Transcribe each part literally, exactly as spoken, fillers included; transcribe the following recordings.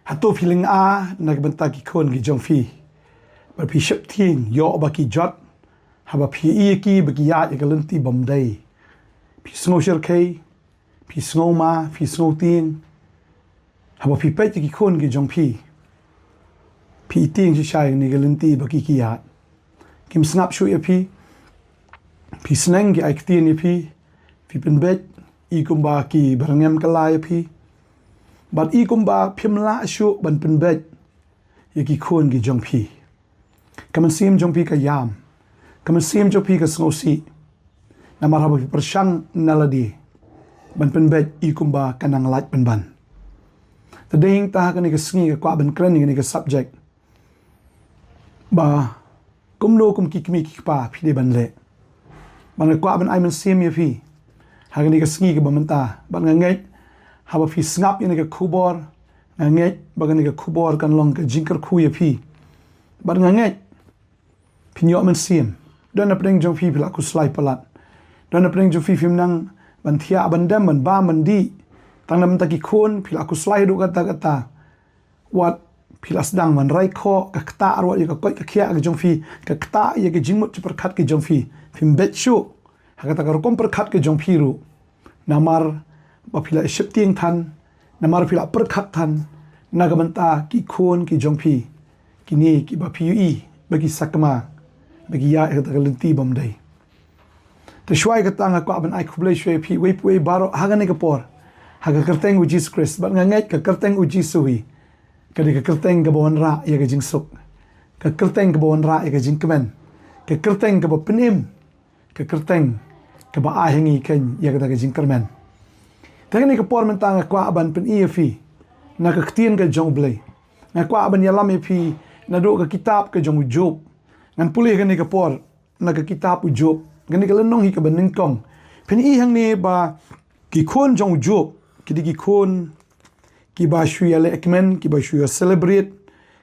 Hato phi lynga na ka bynta ki khun ki jong phi? Ba phi sheptieng ïoh ba ki jot, haba phi ïohi ïa ki ba ki ïaid ïa ka lynti bymdei. Phi sngew shyrkhei, phi sngew ma, phi sngew tieng. Haba phi peit ïa ki khun ki jong phi, phi tieng shisha ïa kane ka lynti ba ki ki ïaid. Kim sngap shuh ïa phi. Phi sneng ki ai ktien ïa phi. Phi pynbeit i kumba ki byrngem kylla ïa phi. Bad i kumba phim lah shuh ban pynbeit ïa ki khun ki jong phi. Ka mynsiem jong phi ka ïam. Ka mynsiem jong phi ka sngewsih. Namar haba phi pyrshang na lade ban pynbeit i kumba ka nang lait pynban. Te dei hangta ha kane ka sngi nga kwah ban kren ïa kane ka subject. Ba kumno kum ki kmie ki kpa phi dei ban leh. Bad nga kwah ban ai mynsiem ïa phi ha kane ka sngi kaba mynta. Bad nga ngeit haba phi sngap ïa kane ka khubor, nga ngeit ba kane ka khubor kan long ka jingkyrkhu ïa phi. Bad nga ngeit phin ïoh mynsiem. Don na pdeng jong phi phi la khuslai palat. Don na pdeng jong phi phim nang ban thiah ban dem ban bam ban dih. Tang na bynta ki khun phi la khuslai haduh katta katta. Wat phi la sdang ban rai khoh, ka ktah ruh ïa ka koit ka khiah ka jong phi, ka ktah ïa ka jingmut jingpyrkhat ka jong phi. Phim beit shuh ha kata ka rukom pyrkhat ka jong phi ruh. Namar ba phi la sheptieng than, namar phi la pyrkhat than na ka bynta ki khun ki jong phi, kine kiba phi ïohi ba ki sakma, ba ki ïaid ha kata ka lynti bymdei. Te shuwa ïa kata nga kwah ban ai khublei shuwa ïa phi uwei pa uwei baroh ha kane ka por, ha ka kyrteng u Jisu Khrist. Bad nga ngeit ka kyrteng u Jisu hi ka dei ka kyrteng kaba wanrah ïa ka jingsuk, ka kyrteng kaba wanrah ïa ka jingkmen, ka kyrteng kaba pynim, ka kyrteng kaba ai ha ngi khein ïa kata ka jingkyrmen. Te ha kane ka por mynta nga kwah ban pyni ïa phi na ka ktien ka jong u Blei. Nga kwah ban ïalam ïa phi naduh ka kitab ka jong u Job. Ngan pule ha kane ka por na ka kitab u Job, kane ka lynnong hi kaba nyngkong. Phin i hangne ba ki khun jong u Job ki dei ki khun kiba shu ïa leh kmen, kiba shu ïa celebrate,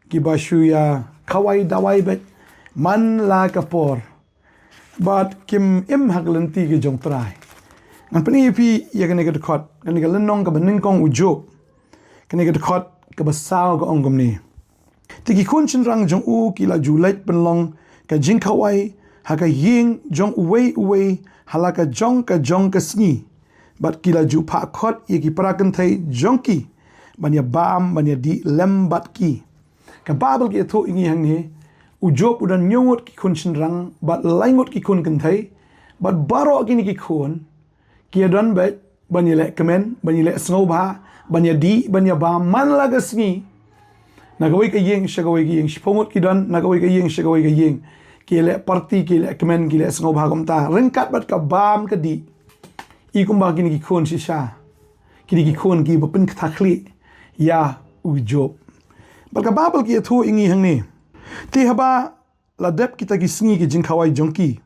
kiba shu ïa khawai dawai beit man la ka por. Bad kim im ha ka lynti ka jong u Trai. Ngan pyni ïa phi ïa kane ka dkhot, kane ka lynnong kaba nyngkong u Job, kane ka dkhot kaba saw ka ong kumne. Te ki khun shynrang jong u ki la ju leit pynlong ka jingkhawai ha ka ïing jong uwei uwei ha la ka jong ka jong ka sngi. Bad ki la ju phah khot ïa ki para kynthei jong ki ban ïa bam ban ïa dih lem bad ki. Ka Baibl ka ïathuh ïa ngi hangne, u Job u don hynñiew ngut ki khun shynrang bad lai ngut ki khun kynthei. Bad baroh kine ki khun ki ïa don beit ban ïa leh kmen, ban ïa leh sngewbha, ban ïa dih, ban ïa bam man la ka sngi. Na kawei ka ïing sha kawei ka ïing, shiphew ngut ki don na kawei ka ïing sha kawei ka ïing. Ki ïa leh party, ki ïa leh kmen, ki ïa leh sngewbha kumta ryngkat bad ka bam ka dih. I kumba kine ki khun shisha, kine ki khun kiba pynkthah khlieh ïa u Job. Bad ka Baibl ka ïathuh ïa ngi hangne. Te haba la dep kita ki sngi ki jingkhawai jong ki,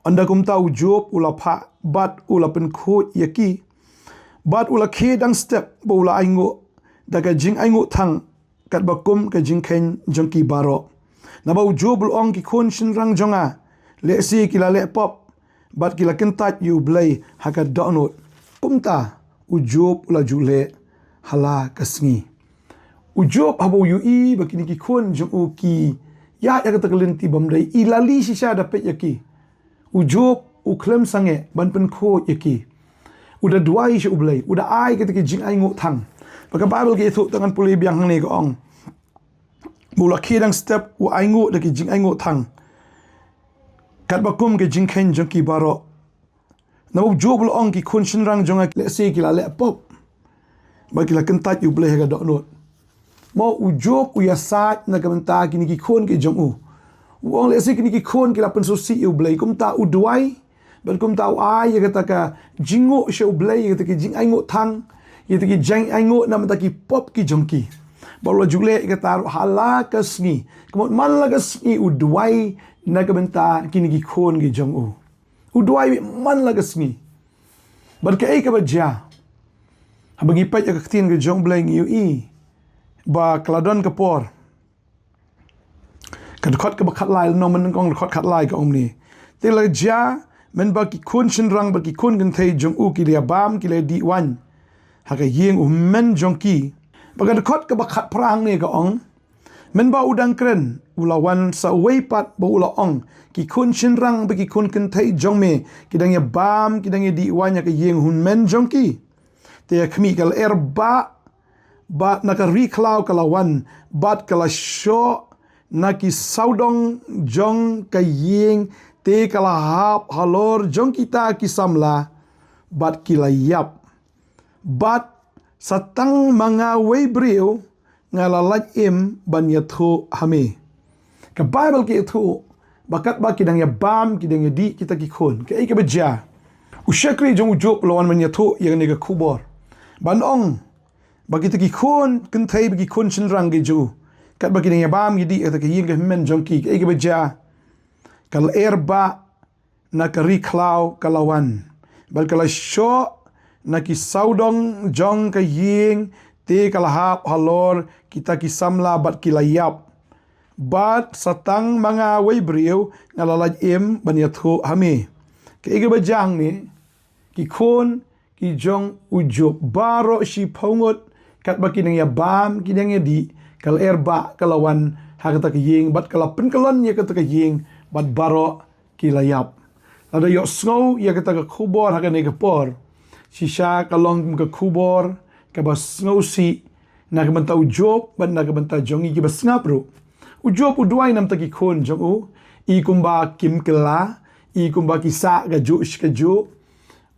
ynda kumta u Job u la phah bad u la pynkhuid ïa ki. Bad u la khie dang step ba u la ainguh da ka jingainguh thang katba kum ka jingkheiñ jong ki baroh. Naba u Job u la ong, ki khun shynrang jong nga lehse ki la leh pop bad ki la kyntait ïa u Blei ha ka dohnud. Kumta u Job u la ju leh ha la ka sngi. U Job haba u ïohi ba kine ki khun jong u ki ïaid ha kata ka lynti bymdei, i la leh shisha da peit ïa ki. U Job u khlem sangeh ban pynkhuid ïa ki. U da duwai sha u Blei, u da ai kata ka jingainguh thang. Ba ka Baibl ka ïathuh, tang ngan pule biang hangne, ka ong ba u la khie dang step u ainguh da ka jingainguh thang katba kum ka jingkheiñ jong ki baroh. Naba u Job u la ong, ki khun shynrang jong nga lehse ki la leh pop bad ki la kyntait ïa u Blei ha ka dohnud. Mo, u Job u ïasaid na ka bynta kine ki khun ki jong u. U ong lehse kine ki khun ki la pynsngewsih ïa u Blei, kumta u duwai bad kumta u ai ïa kata ka jingnguh sha u Blei, ïa kata ka jingainguh thang, ïa kata ka jingainguh na ka bynta ki pop ki jong ki. Bad u la ju leh ïa kata ruh ha la ka sngi. Ka mut man la ka sngi u duwai na ka bynta kine ki khun ki jong u. U duwai man la ka sngi. Bad kaei kaba jia? Haba ngi peit ïa ka ktien ka jong u Blei ngi ïohi ba ka la don ka por. Ka dkhot kaba khatlai, lynnong ba nyngkong, dkhot khatlai, ka ong kumne. Te la jia mynba ki khun shynrang bad ki khun kynthei jong u ki la ïa bam, ki la ïa dih waiñ ha ka ïing u hynmen jong ki, Ba ka dkhot kaba khatphra hangne ka ong, mynba u dang kren, u la wan sa uwei pat ba u la ong, ki khun shynrang bad ki khun kynthei jong me ki dang ïa bam, ki dang ïa dih waiñ ha ka ïing hynmen jong ki. Te ïa khmih, ka lyer bah bad na ka ri khlaw ka la wan, bad ka la shoh na ki sawdong jong ka ïing, te ka la hap halor jong kita ki samla, bad ki la ïap. Bad sa tang ma nga uwei briew nga la lait im ban ïathuh ha me. Ka Baibl ka ïathuh ba katba ki dang ïa bam, ki dang ïa dih kita ki khun, kaei kaba jia? U shakri jong u Job u la wan ban ïathuh ïa kane ka khubor, ban ong ba kita ki khun kynthei bad ki khun shynrang ki jong u, katba ki dang ïa bam, ïa dih ha kata ka ïing ka hynmen jong ki, kaei kaba jia? Ka lyer bah na ka ri khlaw ka la wan, bad ka la shoh na ki sawdong jong ka ïing, te ka la hap halor kita ki samla, bad ki la ïap. Bad sa tang ma nga uwei briew nga la lait im ban ïathuh ha me. Kaei kaba jia hangne? Ki khun ki jong u Job baroh shiphew ngut, katba ki dang ïa bam, ki dang ïa dih, ka lyer bah ka la wan ha kata ka ïing, bad ka la pynkyllon ïa kata ka ïing, bad baroh ki la ïap. Lada ïohsngew ïa kata ka khubor ha kane ka por, shisha ka long ka khubor kaba sngewsih na ka bynta u Job bad na ka bynta jong ngi kiba sngap ruh. U Job u duwai namar ki khun jong u, i kumba kim kylla, i kumba ki sah kajuh shi kajuh.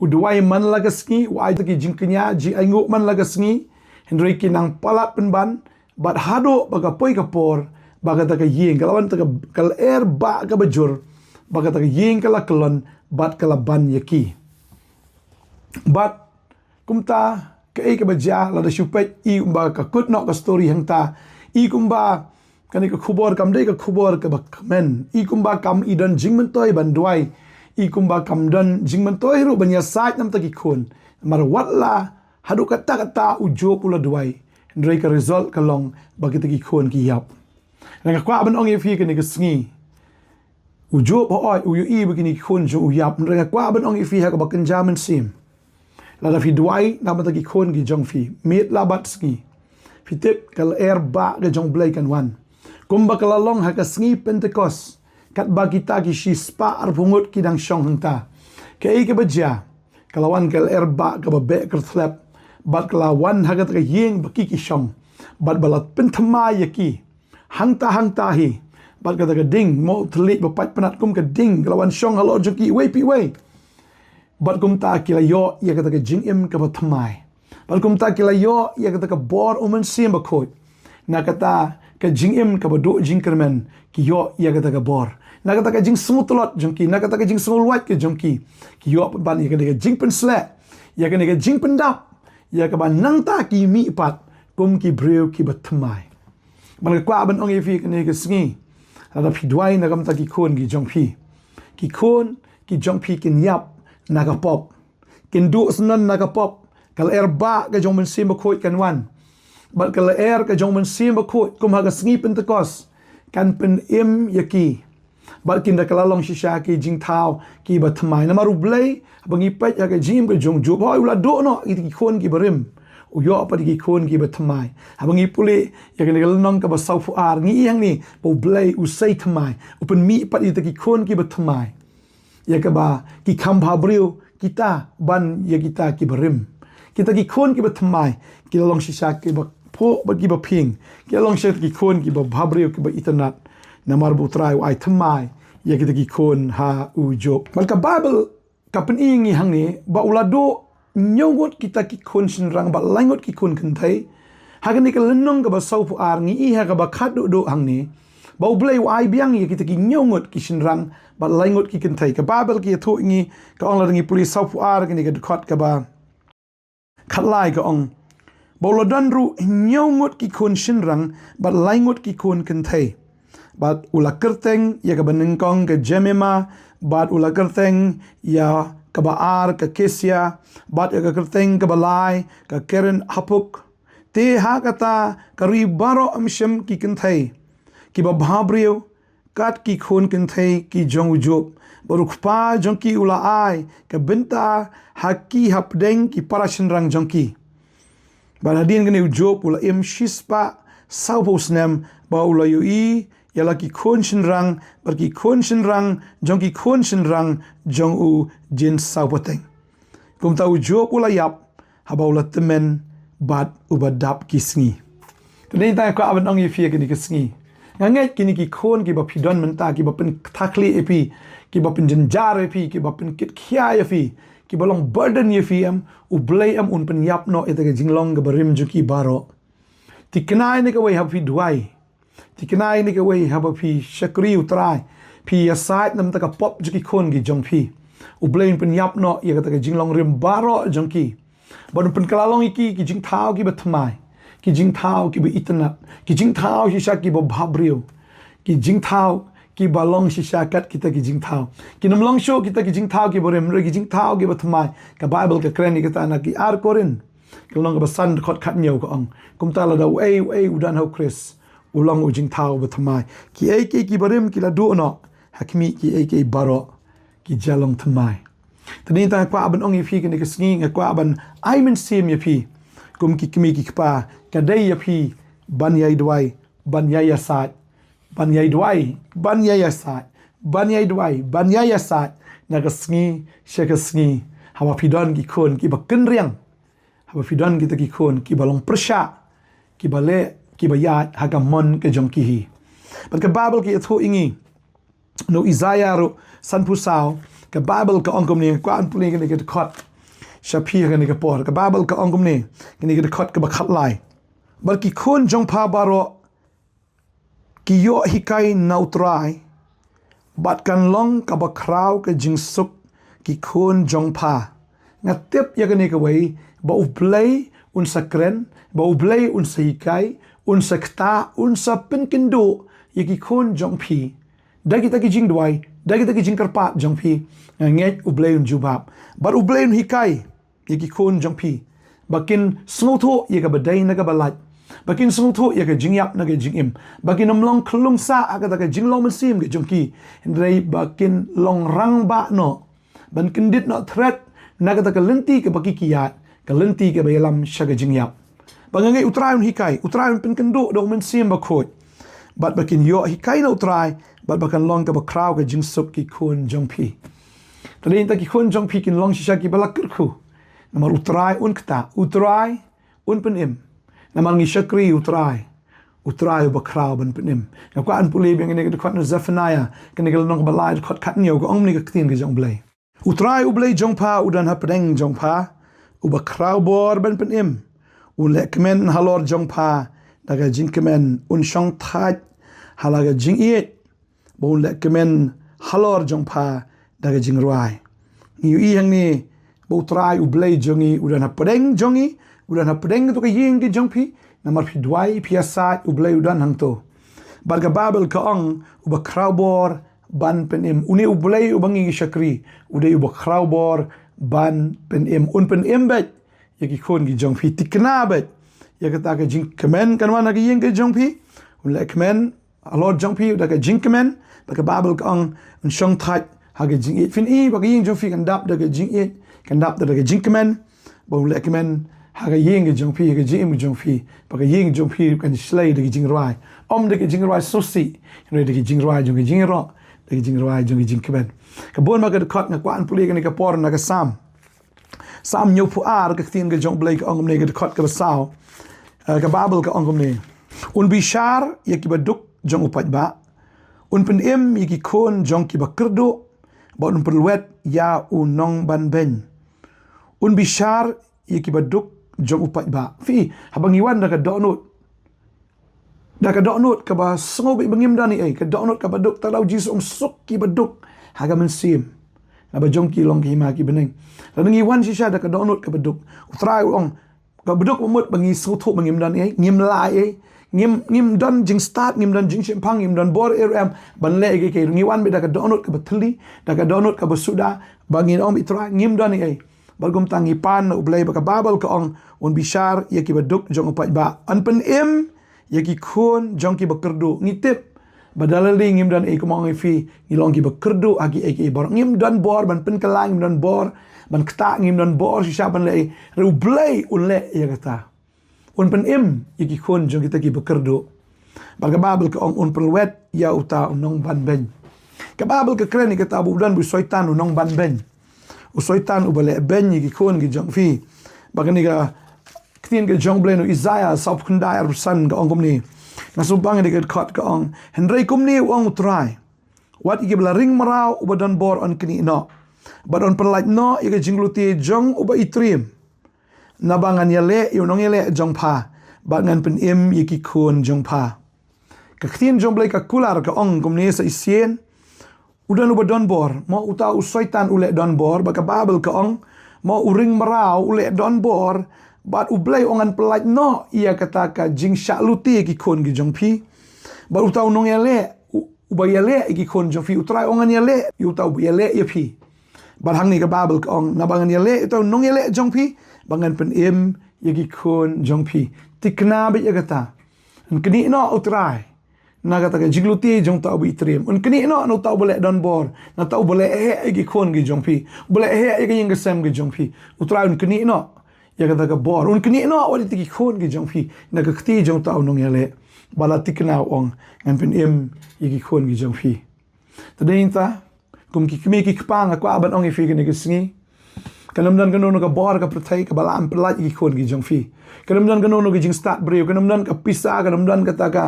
U duwai man la ka sngi, u ai ta ki jingkñia, jingainguh man la ka sngi, hynrei ki nang palat pynban, bad haduh ba ka poi ka por ba kata ka ïing ka la wan, ta ka, ka lyer bah kaba jur, ba kata ka ïing ka la kyllon, bad ka la ban ïa ki. Bad kumta, kaei kaba jia? Lada shu peit, i kumba ka kut noh ka story hangta, i kumba kane ka khubor kam dei ka khubor kaba kmen, i kumba kam i don jingmyntoi ban duwai, i kumba kam don jingmyntoi ruh ban ïasaid namar ki khun. Namar wat la haduh katta katta u Job u la duwai, hynrei ka result ka long ba kita ki khun ki ïap. Nga kwah ban ong ïa phi kane ka sngi, u Job hooid u ïohi ba kine ki khun jong u ïap, hynrei nga kwah ban ong ïa phi ha kaba kynja mynsiem, lada phi duwai namar ki khun ki jong phi miet la bad sngi, phi tip ka lyer bah ka jong U Blei kan wan, kumba ka la long ha ka sngi Pentekost, katba kita ki shispah arphew ngut ki dang shong hangta. Kaei kaba jia? Ka la wan ka lyer bah kaba beh kyrthlep, bad ka la wan ha kata ka ïing ba ki ki shong, bad ba la pynthymmai ïa ki hangta hangta hi. Bad kata ka ding, mo thylliej ba pait pnat kum ka ding, ka la wan shong halor jong ki iwei pa iwei. Bad kumta ki la ïoh ïa kata ka jingim kaba thymmai. Bad kumta ki la ïoh ïa kata ka bor U Mynsiem Bakhuid. Na kata ka jingim kaba duh jingkyrmen, ki ïoh ïa kata ka bor. Na kata ka jingsngewtlot jong ki, na kata ka jingsngewlwait ka jong ki, ki ïoh pynban ïa kata ka jingpynsleh, ïa kata ka jingpyndap, ïa kaba nangta ki mih pat kum ki briew kiba thymmai. Bad nga kwah ban ong ïa phi kane ka sngi, lada phi duwai na ka bynta ki khun ki jong phi, ki khun ki jong phi kin ïap na ka pop, kin duh syndon na ka pop, ka lyer bah ka jong U Mynsiem Bakhuid kan wan, bad ka lyer ka jong U Mynsiem Bakhuid kum ha ka sngi Pentekost kan pynim ïa ki. Bad kin da kylla long shisha ki jingthaw kiba thymmai. Namar U Blei, haba ngi peit ha ka jingim ka jong u Job, hooid u la duh noh ïa ki khun kiba rim, u ïoh pat ïa ki khun kiba thymmai. Haba ngi pule ïa kane ka lynnong kaba sawphew ar, ngi ïohi hangne ba U Blei u sei thymmai, u pynmih pat ïa kita ki khun kiba thymmai, ïa kaba ki kham bhabriew kita ban ïa kita kiba rim. Kita ki khun kiba thymmai ki la long shisha kiba phuh bad kiba phieng, ki la long shisha ki khun kiba bhabriew, kiba itynnad. Namar ba U Trai u ai thymmai ïa kita ki khun ha u Job. Bad ka Baibl ka pyni ïa ngi hangne ba u la duh hynñiew ngut kita ki khun shynrang bad lai ngut ki khun kynthei. Ha kane ka lynnong kaba sawphew ar, ngi ïohi ha kaba khatduh duh hangne ba U Blei u ai biang ïa kita ki hynñiew ngut ki shynrang bad lai ngut ki kynthei. Ka Baibl ka ïathuh ïa ngi, ka ong, lada ngi pule sawphew ar, kane ka dkhot kaba khatlai, ka ong ba u la don ruh hynñiew ngut ki khun shynrang bad lai ngut ki khun kynthei. Bad u la kyrteng ïa kaba nyngkong ka Jemima, bad u la kyrteng ïa kaba ar ka Kesia, bad ïa ka kyrteng kaba lai ka Keren-hapuk. Te ha kata ka ri baroh ym shym ki kynthei kiba bhabriew kat ki khun kynthei ki jong u Job, bad u kpa jong ki u la ai ka bynta ha ki hapdeng ki para shynrang jong ki. Bad hadien kane u Job u la im shispah sawphew snem, bad u la ïohi ïa la ki khun shynrang bad ki khun shynrang jong ki khun shynrang jong u jin saw pateng. Kumta u Job u la ïap haba u la tymmen bad uba dap ki sngi. Te dei tang nga kwah ban ong ïa phi kane ka sngi. Nga ngeit kine ki khun kiba phi don mynta, kiba pynthakhleh ïa phi, kiba pynjynjar ïa phi, kiba pynkitkhia ïa phi, kiba long burden ïa phi, em, U Blei em un pynïap noh ïa kata ka jinglong kaba rim jong ki baroh. Thikna ïa kane kawei haba phi duwai. Thikna ïa kane kawei haba phi shakri U Trai. Phi ïasaid namar ka pop jong ki khun ki jong phi. U Blei un pynïap noh ïa kata ka jinglong rim baroh jong ki. Bad un pynkylla long ïa ki ki jingthaw kiba thymmai, ki jingthaw kiba itynnad, ki jingthaw shisha kiba bhabriew, ki jingthaw kiba long shisha kat kita ki jingthaw. Kin ym long shuh kita ki jingthaw kiba rim, hynrei ki jingthaw kiba thymmai. Ka Baibl ka kren ïa kata na ki ar Korinth ka lynnong kaba san dkhot khathynñiew ka ong, kumta lada uei uei u don ha U Khrist, u long u jingthaw ba thymmai. Kiei kiei kiba rim ki la duh noh, ha khmih kiei kiei baroh ki jia long thymmai. Te dei tang nga kwah ban ong ïa phi kane ka sngi, nga kwah ban ai mynsiem ïa phi kum ki kmie ki kpa, ka dei ïa phi ban ïai duwai, ban ïai ïasaid, ban ïai duwai, ban ïai ïasaid, ban ïai duwai, ban ïai ïasaid, na ka sngi sha ka sngi. Haba phi don ki khun kiba kynriang, haba phi don kita ki khun kiba long pyrshah, kiba leh, kiba ïaid ha ka mon ka jong ki hi. Bad ka Baibl ka ïathuh ïa ngi, na u Isaïah ruh sanphew saw, ka Baibl ka ong kumne, nga kwah ban pule kane ka dkhot sha phi ha kane ka por. Ka Baibl ka ong kumne, kane ka dkhot kaba khatlai: Bad ki khun jong pha baroh ki ïoh hikai na U Trai, bad kan long kaba khraw ka jingsuk ki khun jong pha. Nga tip ïa kane kawei, ba U Blei un sa kren, ba U Blei un sa hikai, un sa ktah, un sa pynkynduh ïa ki khun jong phi da kita ki jingduwai, da kita ki jingkyrpad jong phi. Nga ngeit U Blei un jubab, bad U Blei un hikai ïa ki khun jong phi ba kin sngewthuh ïa kaba dei na kaba lait, ba kin sngewthuh ïa ka jingïap na ka jingim, ba kin ym long khlung sah ha kata ka jinglong mynsiem ka jong ki, hynrei ba kin long rangbah noh, ban kyndit noh thret na kata ka lynti kaba ki ki ïaid, ka lynti kaba ïalam sha ka jingïap. Ba nga ngeit U Trai un hikai, U Trai un pynkynduh da U Mynsiem Bakhuid, bad ba kin ïoh hikai na U Trai, bad ba kan long kaba khraw ka jingsuk ki khun jong phi. Te dei ta ki khun jong phi kin long shisha kiba la kyrkhu, namar U Trai un ktah, U Trai un pynim. Namar ngi shakri U Trai, U Trai uba khraw ban pynim. Nga kwah ban pule biang kane ka dkhot na Zephaniah, kane ka lynnong kaba lai, dkhot khathynñiew, ka ong kumne ka ktien ka jong U Blei: U Trai U Blei jong pha u don hapdeng jong pha, uba khraw bor ban pynim. Un leh kmen halor jong pha da ka jingkmen, un shong thait ha la ka jingïeit, ba un leh kmen halor jong pha da ka jingrwai. Ngi ïohi hangne ba U Trai U Blei jong ngi u don hapdeng jong ngi, u don hapdeng kato ka ïing ka jong phi. Namar phi duwai, phi ïasaid, U Blei u don hangto. Bad ka Baibl ka ong uba khraw bor ban pynim. Une U Blei uba ngi ngi shakri, u dei uba khraw bor ban pynim. Un pynim beit ïa ki khun ki jong phi. Thikna beit ïa kata ka jingkmen kan wan ha ka ïing ka jong phi. Un leh kmen halor jong phi da ka jingkmen. Bad ka Baibl ka ong un shong thait ha ka jingïeit. Phin i ba ka ïing jong phi kan dap da ka jingïeit, kan dap da ka jingkmen. Ba un leh kmen ha ka ïing ka jong phi, ha ka jingim ka jong phi, ba ka ïing jong phi kan shlei da ka jingrwai. Ym da ka jingrwai sngewsih, hynrei da ka jingrwai jong ka jingïaroh, da ka jingrwai jong ka jingkmen. Ka bun ma ka dkhot nga kwah ban pule kane ka por na ka Salm. Salm hynñiewphew ar, ka ktien ka jong U Blei ka ong kumne, ka dkhot kaba saw. Eh, ka Baibl ka ong kumne: Un bishar ïa kiba duk jong u paidbah, un pynim ïa ki khun jong kiba kyrduh, bad un pynlwet ïa u nongbanbeiñ. Un bishar ïa kiba duk jong u paidbah. Phi, haba ngi wan da ka dohnud, da ka dohnud kaba sngew beit ba ngim don ei ei, ka dohnud kaba duk, te U Jisu u ong suk kiba duk ha ka mynsiem, naba jong ki long ka hima ki bneng. Lada ngi wan shisha da ka dohnud kaba duk, U Trai u ong, kaba duk ba mut ba ngi sngewthuh ba ngim don ei ei, ngim lah ei ei, ngim, ngim don jingstad, ngim don jingshemphang, ngim don bor ei ruh em ban leh ei ei. Ngi wan beit da ka dohnud kaba thylli, da ka dohnud kaba suda, ba ngin ong beit, Trai, ngim don ei ei. Bad kumta ngi pan na U Blei, ba ka Baibl ka ong un bishar ïa kiba duk jong u paidbah, un pynim ïa ki khun jong kiba kyrduh. Ngi tip ba da lade ngim don ei, kumba ong ïa phi, ngi long kiba kyrduh ha kiei kiei baroh. Ngim don bor ban pynkylla, ngim don bor ban ktah, ngim don bor shisha ban leh ei, hynrei U Blei un leh ïa kata. Un pynim ïa ki khun jong kita kiba kyrduh. Bad ka Baibl ka ong un pynlwet ïa uta u nongbanbeiñ. Ka Baibl ka kren ïa kata ba u don ba u Soitan u nongbanbeiñ. U Soitan uba leh beiñ ïa ki khun ki jong phi. Bad kane ka ktien ka jong U Blei na u Isaïah sawphew khyndai arphew san ka ong kumne. Nga sngewbang ïa ka dkhot ka ong. Hynrei kumne u ong U Trai. Wat ïa kiba la ring mraw uba don bor yn knieh noh. Bad yn pynlait noh ïa ka jinglute jong uba itriem. Naba ngan ïaleh ïa u nongïaleh jong pha. Bad ngan pynim ïa ki khun jong pha. Ka ktien jong U Blei ka kular ka ong kumne sa shisien. U don uba don bor, mo uta u Soitan u leh don bor, bad ka Baibl ka ong, mo u ring mraw u leh don bor, bad U Blei u ong ngan pynlait noh ïa kata ka jingshah lute ki khun ki jong phi. Bad uta u nongïaleh, u-, uba ïaleh ïa ki khun jong phi, U Trai u ong ngan ïaleh ïa uta uba ïaleh ïa phi. Bad hangne ka Baibl ka ong, naba ngan ïaleh ïa uta u nongïaleh jong phi, ba ngan pynim ïa ki khun jong phi. Thikna beit ïa kata. Yn knieh noh U Trai. Na kata ka jinglute jong uta uba itriem. Un knieh noh na uta uba leh don bor. Na uta uba leh heh ïa ki khun ki jong phi. Uba leh heh ïa ka ïing ka sem ki jong phi. U Trai un knieh noh ïa kata ka bor. Un knieh noh wat ïa kita ki khun ki jong phi. Na ka kti jong uta u nongïaleh. Bad la thikna u ong. Ngan pynim ïa ki khun ki jong phi. Te dei nangta, kum ki kmie ki kpa nga kwah ban ong ïa phi kane ka sngi. Kan ym don kano kano ka bor ka pyrthei kaba lah ban pynlait ïa ki khun ki jong phi. Kan ym don kano kano ka jingstad briew, kan ym don ka pisa, kan ym don kata ka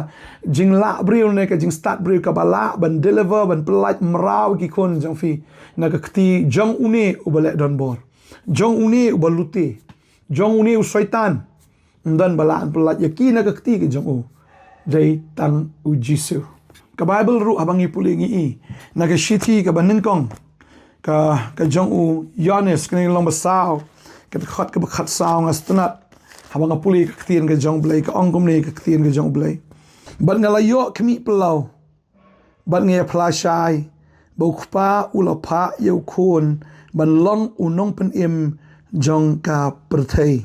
jinglah briew ne ka jingstad briew kaba lah ban deliver, ban pynlait mraw ïa ki khun jong phi. Na ka kti jong une uba leh don bor. Jong une uba lute. Jong une u Soitan. Ym don ba lah ban pynlait ïa ki na ka kti ka jong u. Dei tang U Jisu. Ka Baibl ruh haba ngi pule ngi i. Na ka shithi kaba nyngkong. Ka, ka jong u Ïoannis kane ka lynnong ba saw. Ka dkhot kaba khatsaw nga sngewtynnat. Haba nga pule ka ktien ka jong U Blei ka ong kumne ka ktien ka jong U Blei. Bad nga la ïoh khmih phyllaw. Bad nga ïa phla shai, ba u Kpa u la phah ïa u Khun, ban long u nongpynim jong ka pyrthei.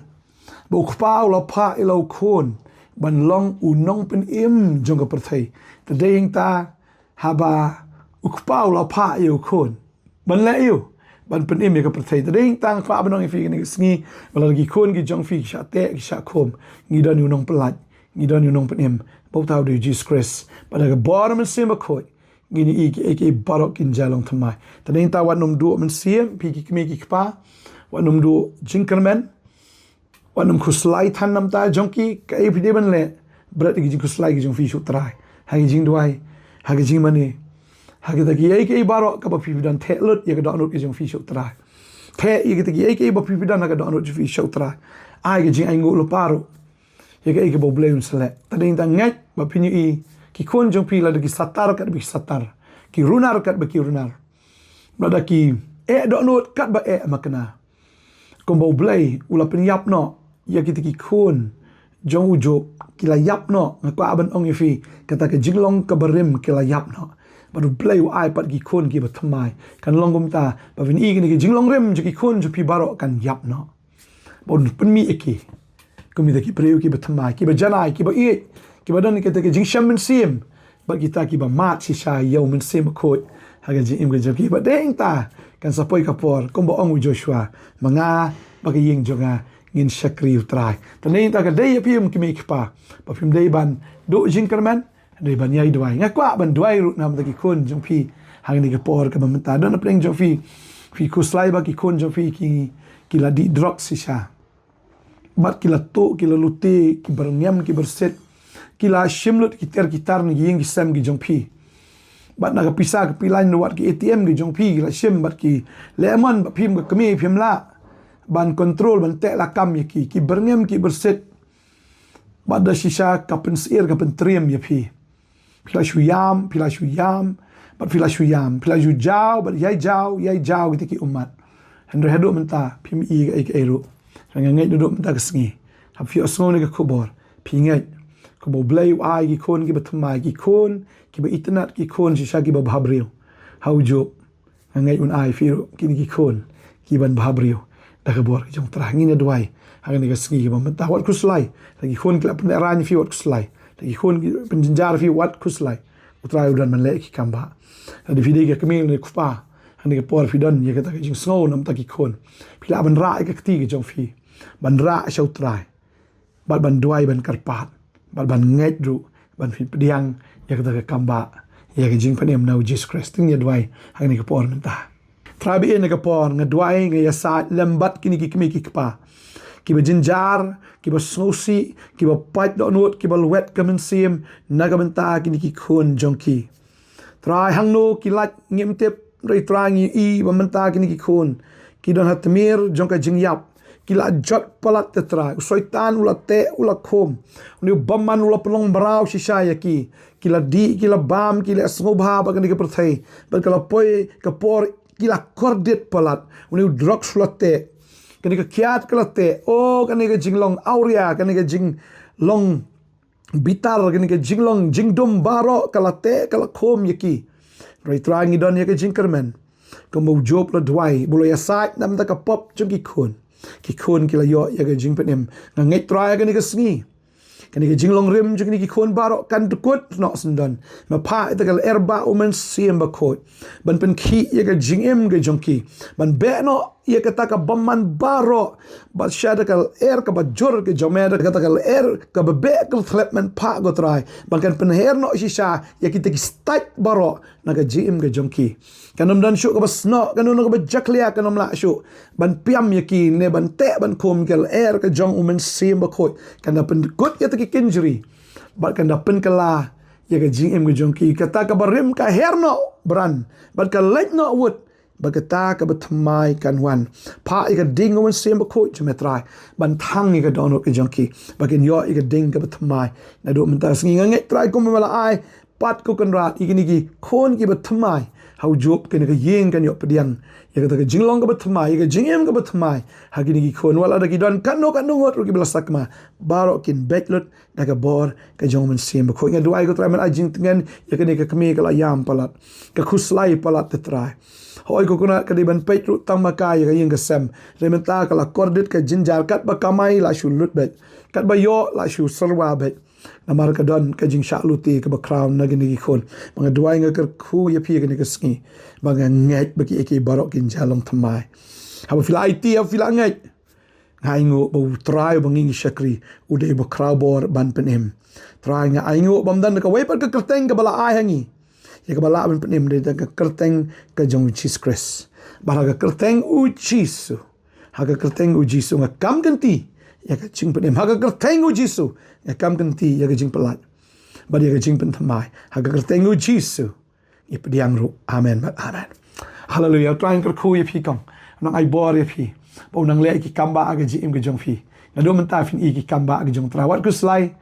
Ba u Kpa u la phah ïa la u Khun, ban long u nongpynim jong ka pyrthei. Te dei hangta, haba u Kpa u la phah ïa u Khun. Ban leh ïa u, ban pynim ïa ka pyrthei. Te dei hangta nga kwah ban ong ïa phi kane ka sngi, ba lada ki khun ki jong phi ki shah teh, ki shah khum. Ngi don ïa u nongpynlait, ngi don ïa u nongpynim. Ba uta u dei u Jisu Khrist. Bad da ka bor u Mynsiem Bakhuid. Ngin ïohi kiei kiei baroh kin jia long thymmai. Te dei hangta wat nym duh mynsiem, phi ki kmie ki kpa. Wat nym duh jingkyrmen. Wat nym khuslai than namar jong ki, kaei phi dei ban leh, bret ïa ki jingkhuslai ki jong phi sha u Trai. Ha ki jingduwai, ha ki jingmane. Ha kita kiei kiei baroh kaba phi phi don theh lut ïa ka dohnud ki jong phi sha u Trai. Theh ïa kita kiei kiei ba phi phi don ha ka dohnud jong phi sha u Trai. Ai ka jingainguh lypa ruh ïa kaei kaba U Blei un sa leh. Te dei hangta ngeit ba phin ïohi ki khun jong phi lada ki satar katba ki satar. Ki runar katba ki runar. Lada ki eh dohnud katba eh makna. Kumba U Blei u la pynïap noh ïa kita ki khun jong u Job, ki la ïap noh, nga kwah ban ong ïa phi, kata ka jinglong kaba rim ki la ïap noh. Bad U Blei u ai pat ki khun kiba thymmai. Kan long kumta, ba phin ïohi kine ki jinglong rim jong ki khun jong phi baroh kan ïap noh. Ba un pynmih ïa ki. Kum kita ki briew kiba thymmai, kiba janai, kiba ïeit, kiba don kita ki jingshem mynsiem. Bad kita kiba mad shisha ïa u Mynsiem Bakhuid. Ha ka jingim ka jong ki bad dei hangta kan sa poi ka por kumba ong u Joshua. Ma nga bad ka ïing jong nga ngin shakri u Trai. Te dei hangta ka dei ïa phi ki kmie ki kpa. Ba phim dei ban duh jingkyrmen, dei ban ïai duwai. Nga kwah ban duwai ruh namar ki khun jong phi. Ha kane ka por kaba mynta don hapdeng jong phi. Phi khuslai ba ki khun jong phi ki, ki la dih drok shisha. Bad ki la tuh, ki la lute, ki byrngem, ki byrsit. Ki la shim lut ki tiar ki tar na ki ïing ki sem ki jong phi. Bad na ka pisa ka pyllein wat ki A T M ki jong phi, ki la shim bad ki leh mon ba phim ka kmie phim lah ban control, ban teh lakam ïa ki, ki byrngem, ki byrsit. Bad da shisha ka pynsyier, ka pyntriem ïa phi. Phi la shu ïam, phi la shu ïam, bad phi la shu ïam, phi la shu jaw, bad ïai jaw, ïai jaw kita ki ummat. Hynrei haduh mynta, phim ïohi kaei kaei ruh. Nga ngeit haduh mynta ka sngi. Haba phi ïohsngew ïa ka khubor, phi ngeit. Kumba U Blei u ai ki khun kiba thymmai, ki khun kiba itynnad, ki khun shisha kiba bhabriew. Ha u Job. Nga ngeit un ai phi ruh kine ki khun ki ban bhabriew da ka bor ka jong u Trai. Ngin ïa duwai ha kane ka sngi kaba mynta, wat khuslai. Lada ki khun ki la pynrang ïa phi, wat khuslai. Lada ki khun ki pynjynjar ïa phi, wat khuslai. U Trai u don ban leh ïa ki kam ba. Lada phi dei ka kmie ne kpa, ha kane ka por phi don ïa kata ka jingsngew namar ki khun, phi lah ban rah ïa ka kti ka jong phi ban rah sha u Trai. bad ban duwai ban kyrpad, bad ban ngeit ruh ban pynpdiang ïa kata ka kambah, ïa ka jingpynim na u Jisu Khrist. Te ngin ïa duwai ha kane ka por mynta. Trai ba ïeit, ha kane ka por nga duwai, nga ïasaid lem bad kine ki kmie ki kpa kiba jynjar, kiba sngewsih, kiba pait dohnud, kiba lwet ka mynsiem na ka bynta kine ki khun jong ki. Trai, hangno ki lait ngim tip, hynrei Trai ngi ïohi ba mynta kine ki khun ki don ha tmier jong ka jingïap, ki la jot palat, te Trai u Soitan u la teh, u la khum, une u bymman u la pynlong mraw shisha ïa ki. Ki la dih, ki la bam, ki la sngewbha ba kane ka pyrthei, bad ka la poi ka por ki la kordit palat, une u drugs u la teh, kane ka kiad ka la teh, o kane ka jinglong awria, kane ka jinglong bitar, kane ka jinglong jingdum baroh ka la teh, ka la khum ïa ki. Hynrei Trai ngi don ïa ka jingkyrmen, kumba u Job la duwai, ba u la ïasaid namar ka pop jong ki khun, ki khun ki la ïoh ïa ka jingpynim. Nga ngeit Trai ha kane ka sngi, kane ka jinglong rim jong kine ki khun baroh kan dkut noh syndon. Me phah ïa kata ka lyer bah u Mynsiem Bakhuid ban pynkhih ïa ka jingim ka jong ki, ban beh noh ïa kata ka bymman baroh, bad sha kata ka lyer kaba jur ka jong me, kata ka lyer kaba beh ka thlep, men phah, ko Trai, ba kan pynher noh shisha ïa kita ki stait baroh na ka jingim ka jong ki. Kan ym don shuh kaba snoh, kan ym don kaba jakhlia, kan ym lah shuh ban piam ïa ki ne ban teh ban khum. Ka lyer ka jong u Mynsiem Bakhuid kan da pynkut ïa kita ki kynjri, bad kan da pynkylla ïa ka jingim ka jong ki. Kata kaba rim ka her noh bran, bad ka leit noh wut, bad kata kaba thymmai kan wan. Phah ïa ka ding u Mynsiem Bakhuid jong me Trai ban thang ïa ka dohnud ka jong ki, ba kin ïoh ïa ka ding kaba thymmai. Naduh mynta ka sngi nga ngeit Trai kumba me la ai pat, ko Kynrad, ïa kine ki khun kiba thymmai ha u Job, kane ka ïing kan ïoh pdiang ïa kata ka jinglong kaba thymmai, ïa ka jingim kaba thymmai ha kine ki khun. Wat lada ki don katno katno ngut ruh kiba la sakma, baroh kin beit lut da ka bor ka jong u Mynsiem Bakhuid. Nga duwai, ko Trai, men ai jingtngen ïa kane ka kmie ka la ïam palat, ka khuslai palat, te Trai. Hooid, ko Kynrad, ka dei ban peit ruh tang ma ka ïa ka ïing ka sem, hynrei mynta ka la kordit, ka jynjar, katba kamai la shu lut beit, katba ïoh la shu syrwa beit, namar ka don ka jingshah lute kaba khraw na kine ki khun. Ba nga duwai, nga kyrkhu ïa phi ha kane ka sngi, ba nga ngeit ba kiei kiei baroh kin jia long thymmai. Haba phi la aiti, haba phi la ngeit, nga ainguh ba u Trai uba ngi ngi shakri u dei uba khraw bor ban pynim. Trai, nga ainguh ba ym don kawei pat ka kyrteng kaba la ai ha ngi ïa kaba lah ban pynim, dei tang ka kyrteng ka jong u Jisu Khrist. Bad ha ka kyrteng u Jisu, ha ka kyrteng u Jisu nga kam kynti ïa ka jingpynim. Ha ka kyrteng u Jisu nga kam kynti ïa ka jingpyllait bad ïa ka jingpynthymmai. Ha ka kyrteng u Jisu ngi pdiang ruh. Amen bad amen. Haleluia. U Trai un kyrkhu ïa phi kong, un nang ai bor ïa phi, ba un nang leh ïa ki kambah ha ka jingim ka jong phi. Naduh mynta phin ïohi ïa ki kambah ha ka jong u Trai. Wat khuslai,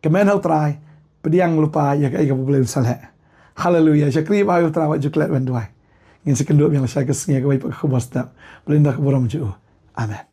kmen ha u Trai, pdiang lypa ïa kaei kaba U Blei un sa leh. Haleluia. Shakri bha ïa u Trai, wat ju klet ban duwai. Ngin sa ïakynduh biang sha ka sngi ha kawei pat ka khubor step. Blei un da ka burom jong u. Amen.